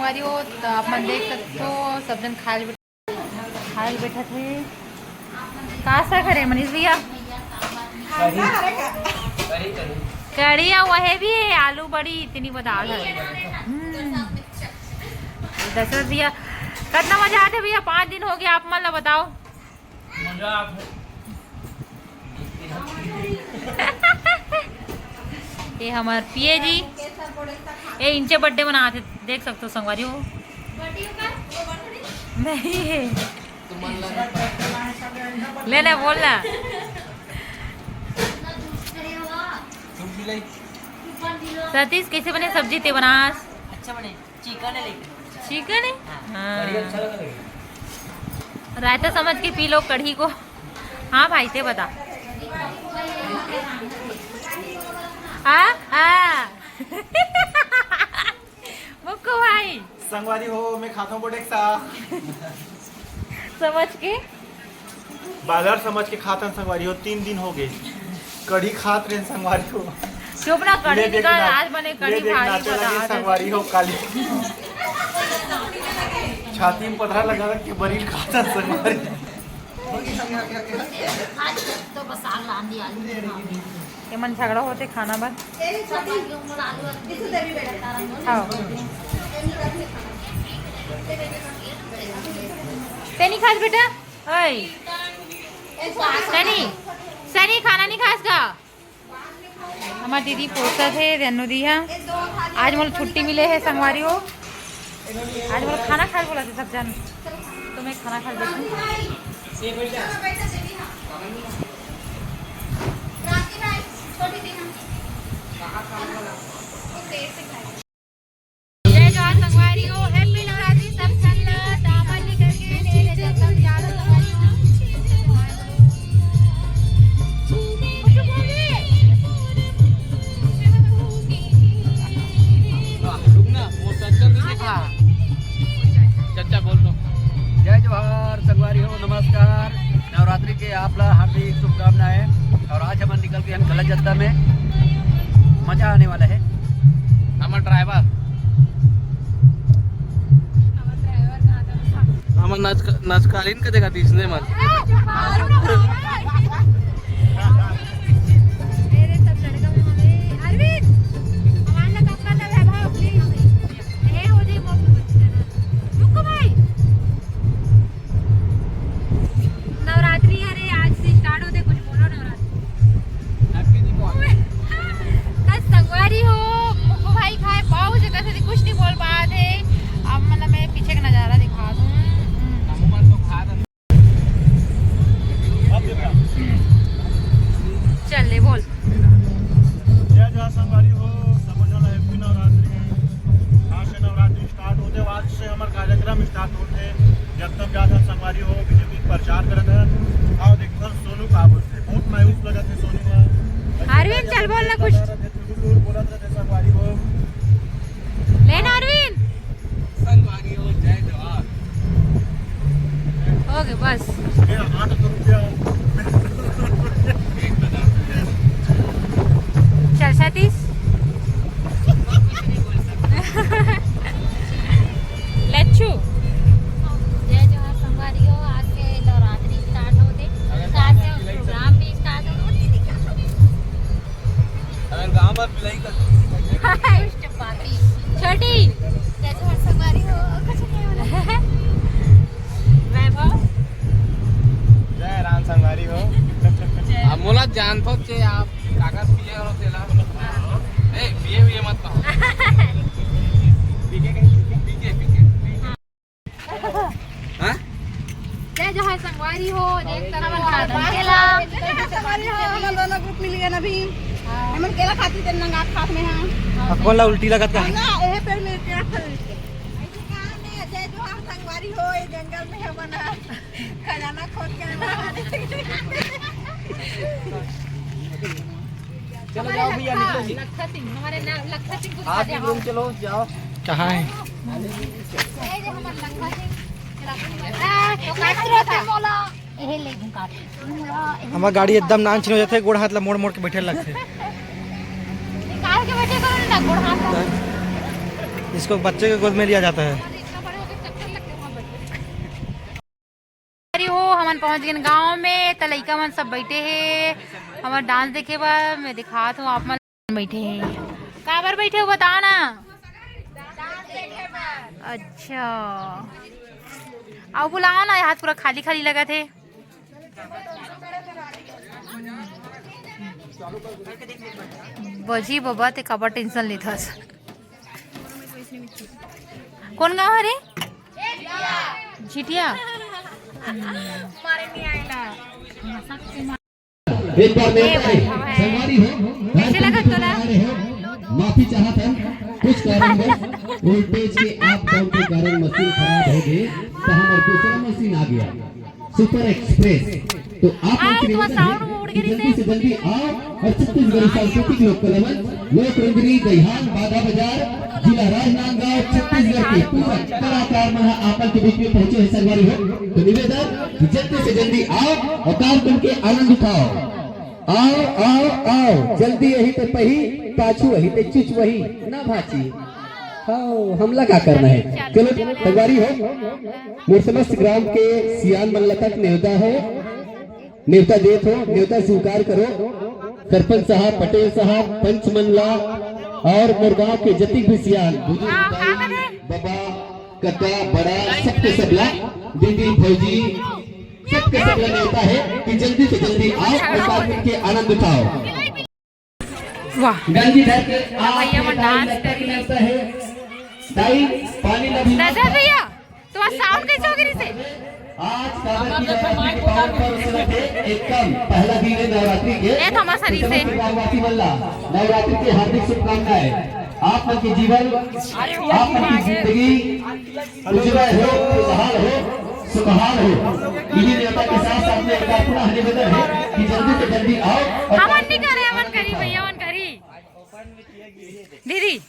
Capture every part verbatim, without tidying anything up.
संगवारी हो, त आप मन देख सकत हो, सब झन खाए ल बैठ-, खाए ल बैठत हे। का साग हरे मनीष भैया? कढ़ी, अउ वहे भी हे, आलू बड़ी, इतनी बदाल हे। हम्म। दशरथ भैया, कतना मजा आथे भैया, पाँच दिन हो गया, आप मन ला बताओ। मजा आथे। ये हमर पिए जी, ये इनचे birthday मनात हे, देख सकत हो संगवारी हो। नहीं है। ले ना, बोल ना। सतीश, कैसे बने सब्जी ते बनास? अच्छा बने। चिकन है लेकिन। चिकन है? हाँ। हाँ। कढ़ी अच्छा लगा लेकिन। रायता समझ के पी लो कढ़ी को। हाँ भाई, ते बता। हाँ, हाँ। मुक्कू भाई। संगवारी हो, मैं खाता हूँ बोटेक्सा। समझ के? बाजार समझ के खातन संगवारी हो, तीन दिन हो गए। कढ़ी खात रहे संगवारी हो। चुप ना, कढ़ी ले देख निकाल, ना-, आज बने ले कढ़ी देख भारी नाचे लगे बता दे। संगवारी हो काली। छाती में पथरा लगा रख के बरील खातन संगवारी। आज तो बस आग लान दी आलू। ये मन झगड़ा होते खाना बस। खाओ। ते नहीं खास बेटा? ओए। सनी, सनी खाना नहीं खास का? हमार दीदी पोसत हे, रेनू दी हा। आज मोला छुट्टी मिले हे संगवारी हो। आज मोला खाना खाए बोला थे सब जन, तो मैं खाना खाए बैठूं। जय जोहार संगवारी हो, happy नवरात्रि सब झन ला, दामन निकल के ले ले सब जाल संगवारी हो। रुक ना, वो चच्चा तो दिखा। चच्चा बोल दो। जय जोहार संगवारी हो, नमस्कार। नवरात्रि के आप ला हार्दिक शुभकामनाएं। और आज हमन निकल के हम गलत जत्ता में, मजा आने वाला है। हमर driver। हमर नच-, नचकालीन के जगह दिसने मत। मेरे सब लड़का वहाँ में, अरविंद, हमारे ना कपड़ा ना वैभव, please। ए, हो जाए, मौका मत देना। रुको भाई। नवरात्रि हरे, आज से start होते, कुछ बोलो नवरात्रि। Happy Diwali। बस संगवारी हो, मुक्कू भाई खाए पाव से कैसे कुछ नहीं बोल पाए थे। अब मतलब मैं पीछे का नज़ारा दिखा दूँ। चल ले बोल। जय जोहार संगवारी हो, समझ लो happy नवरात्रि। आज से नवरात्रि start होते, आज से हमर कार्यक्रम start होते। जब तक जात हन संगवारी हो, बीजेपी प्रचार करत हन। आओ देखथन सोनू का बोलथे, बहुत मायूस लगत हे सोनू ह। अरविंद, चल बोल ना कुछ। दूर दूर बोलत रहते संगवारी हो। ले ना अरविंद। संगवारी हो, जय जोहार। हो गए बस। ये आठ सौ रुपया। चल सतीश। लच्छू। जय जोहार संगवारी हो, आज से नवरात्रि start होते, आज से program भी start होते। अगर गांव भर पिलाई कर छोटी। जय जोहार संगवारी हो, कुछ नहीं होला। वैभव। जय राम संगवारी हो। अब मोला जानथो चे आप काकर पिए हो तेला। ए, पिए हुए मत कहो। पीके कहीं पीके? पीके, पीके। हाँ? जय जोहार संगवारी हो, देख तरह मन का दन केला। संगवारी हो, हमन दोनों group मिल गए ना अभी। हमन केला खाती तेन नंगा खात में हाँ। अब कौन ला उल्टी लगत का? ना, एहे पेड़ में केला फल। ऐसे कहाँ में जय जोहार संगवारी हो, ये जंगल में हमन खजाना खोद के चलो जाओ भैया, निकलो जी। लखा सिंह, हमारे ना, लखा सिंह को आप भी room चलो, जाओ। कहाँ है? ए, जो हमारे लखा सिंह। आ, तो काट रहा था। ए, ले दूं काट। हमार गाड़ी एकदम नान छिन हो जाथे, गोड़ हाथ ला मोड़ मोड़ के बैठे लगथे। निकाल के बैठे करो ना, गोड़ हाथ ला। इसको बच्चे के गोद में लिया जाता है। अरे हो, हमन पहुंच गए गांव में, त लइका मन सब बैठे हे, हमर डांस देखे बर। मैं दिखात हूँ आप मन बैठे हे, काबर बैठे हो बताओ ना। अच्छा, आओ बुलाओ ना, हाथ पूरा खाली खाली लगत हे। बजी बबा, ते काबर टेंशन लेथस? कौन गांव हरे? झिटिया। एक बार ए, मेहनत है। बैठा है। संगवारी हो, कैसे लगा तोला? माफी चाहत हन, कुछ कारणवश वोल्टेज के अप डाउन के कारण मशीन खराब हो गए, तो हमर दूसरा मशीन आ गया, सुपर एक्सप्रेस। तो आप आओ, लोग तो साउंड उड़ के जल्दी से जल्दी आओ और छत्तीसगढ़ी सांस्कृतिक लोक कला मंच, लोक रंजनी, दहिहान, बाधा बाजार, जिला राजनांदगांव, छत्तीसगढ़ के पूरा कलाकार मन ह आपन के बीच में पहुंचे हे संगवारी हो। तो निवेदन कि जल्दी से जल्दी आओ और कार्यक्रम के आनंद उठाओ। आओ, आओ, आओ, जल्दी यही ते पही, पाछू वही ते चुच वही, ना भाची। हाँ, हमला का करना है? चलो, संगवारी हो, मोर समस्त ग्राम के सियान मन ल तक नेवता है, नेवता देत हो, नेवता स्वीकार करो। सरपंच साहब, पटेल साहब, पंच मन ला और मोर गांव के जतिक भी सियान, बुजुर्ग, हाँ, हाँ, दाई, बने। बाबा, कका, बड़ा, सबके सबला, दीदी, भौजी, सबके सबला नेवता है कि जल्दी से जल्दी आओ और साथ मिलके आनंद उठाओ। वाह। गंजी धर के भैया, आपके मन डांस करी। दाई, पानी ला भी दादा भैया, तुम्हारा साउंड कैसे हो गई से? आज काबर की नवरात्रि के पावन पर्व से रखे एकदम पहला दिन है नवरात्रि के। ए, थमा सरी से। ग्रामवासी मन ला नवरात्रि के हार्दिक शुभकामनाएं। आप मन के जीवन, आप मन की जिंदगी उज्जवल हो, खुशहाल हो, सुखहाल हो। इही नेवता के साथ साथ में एक बार पुनः निवेदन है कि जल्दी से जल्दी आओ और हमन नहीं करे, हमन करी भैया, हमन करी। दीदी,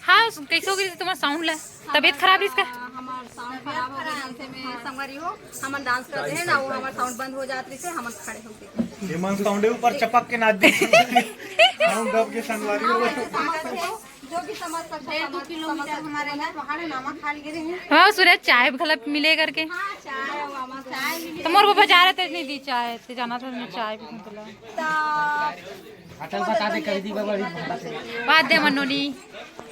हाँ, कैसे हो गई तुम्हारा साउंड ला? तबीयत खराब रही इसका? हमार साउंड खराब हो गई, हमसे में संगवारी हो, हमन डांस करते हैं ना, वो हमार साउंड बंद हो जात रही से, हमन खड़े हो गए। ये मन साउंड ऊपर चपक के नाच दी। हम दब के संगवारी हो। जो भी समझ सकते हैं, दो किलोमीटर हमारे यहाँ पहाड़ है, नमक खा लिए हैं। हाँ, सूरज चाय घलप मिले करके। हाँ, चाय, मामा, चाय मिले। तो मोर को बजा रहे थे, नहीं दी चाय, ते जाना था, मैं चाय भी नहीं पिला। तो अटल बता दे, कर दी बाबा। बात दे मनोनी।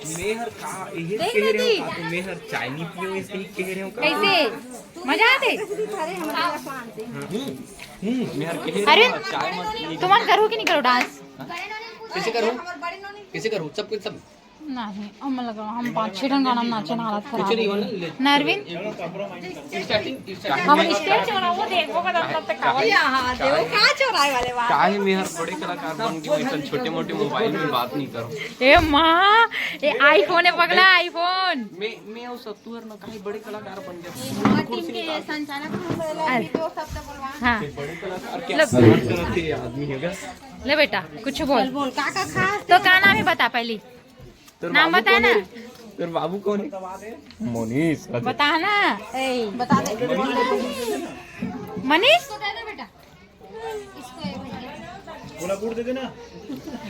मेहर का, यही देख कह रहे हो दीदी। का? तो मेहर चाय नहीं पियो, ऐसे ही कह रहे हो का? कैसे? मजा आते? अरे, हमारे यहाँ कहाँ आते हैं? हम्म, हम्म, मेहर कह रहे अरे, हो, चाय मत पियो। तुमन करो कि नहीं करो डांस? हाँ? कैसे करूँ? कैसे करूँ? सब कुछ सब। नहीं, हम लगा, हम पाँच छह ठन गाना में नाचे ना, हालत खराब कुछ नहीं हो। होना, ले। ना अरविंद? स्टार्टिंग, स्टार्टिंग हम में स्टेज चढ़ा, वो देखो का तब तक का। या, हाँ, देखो, का चढ़ाए वाले बात। काहे में हर बड़े कलाकार बन गए, ऐसा छोटे मोटे मोबाइल में बात नहीं करो। ए माँ, ये आईफोन है पगला, आईफोन। मैं, मैं वो सत्तू हर ना काहे बड़े कलाकार बन गए। टीम के संचालक हम लोग अरे। भी दोस्त सबसे बोलवा। हाँ। बड़े कलाकार क्या लो। हर तरह के आदमी है बस। ले बेटा, कुछ बोल। चल बोल, का का खास तो का नाम है बता पहली। तोर नाम बाबू बता कौन ना। है? तोर बाबू कौन है? मनीष। बता ना। ए। बता दे। मनीष? इसको दे दे बेटा। इसको ए भैया। पूरा बूट दे देना।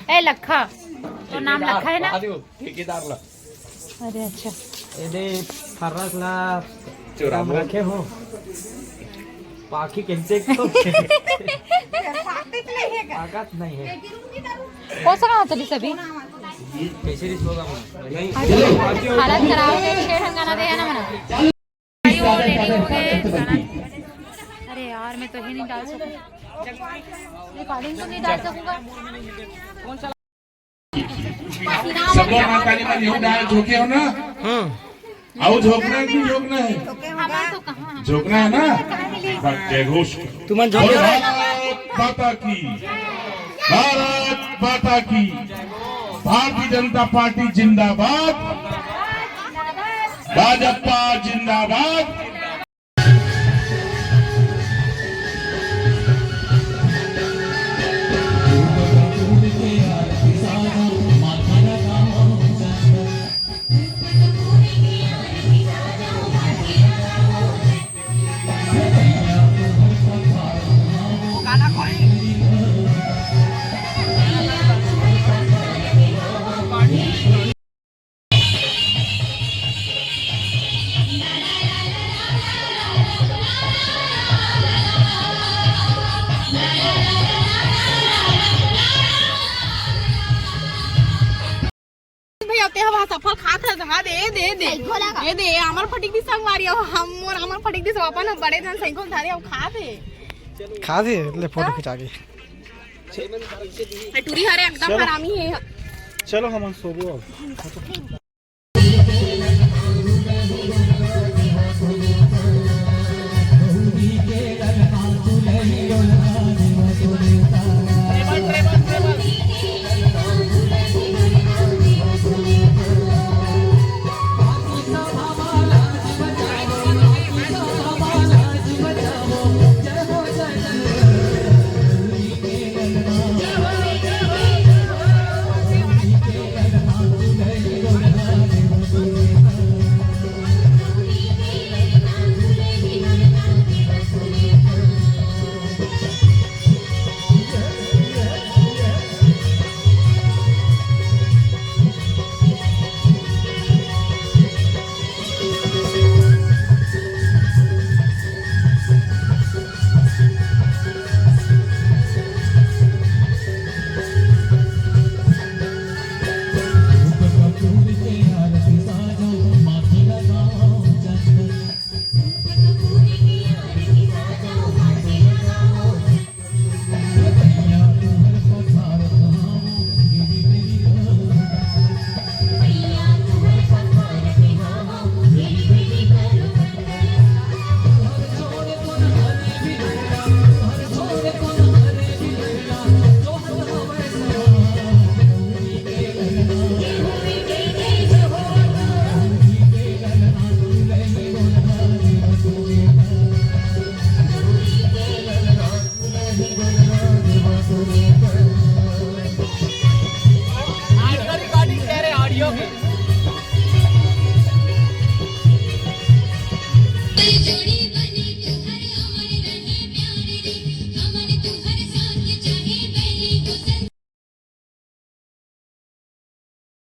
ए लखा। तो नाम ठेकेदार, लखा है ना? आ जाओ, ठेकेदार ला। अरे अच्छा। ए दे फर्रस ला चुराबो। रखे हो। पाखी कैसे को? पाकत नहीं है। हो सका होता सभी। कैसे रिस होगा? नहीं। हालत खराब हो गई, छह ठन गाना दे है ना मना। भाई, वो रेडी हो गए, गाना। अरे यार, मैं तो ही नहीं डाल सकूँ। रिकॉर्डिंग तो नहीं डाल सकूँगा। सब लोग माता जी में झोंक डाल, झोंके हो ना? हाँ। आओ, झोंकना है कि नहीं झोंकना है? हमारा तो कहाँ, हमारा झोंकना है ना? बस जय घोष। तुमन झोंके बोलो हो? भारत माता की, भारत माता की, भारतीय जनता पार्टी जिंदाबाद, भाजपा जिंदाबाद। ते हवा सफल खात है, हाँ, दे, दे, दे। सही बोला का? दे, दे, हमर फटिक दी संगवारी हो, हम और हमर फटिक दी सब अपन बड़े जन सही को धारे, अब खा दे। खा दे, ले फोटो खिंचा के। ए, टूरी हरे एकदम चलो। हरामी है। चलो, हम सोबो अब।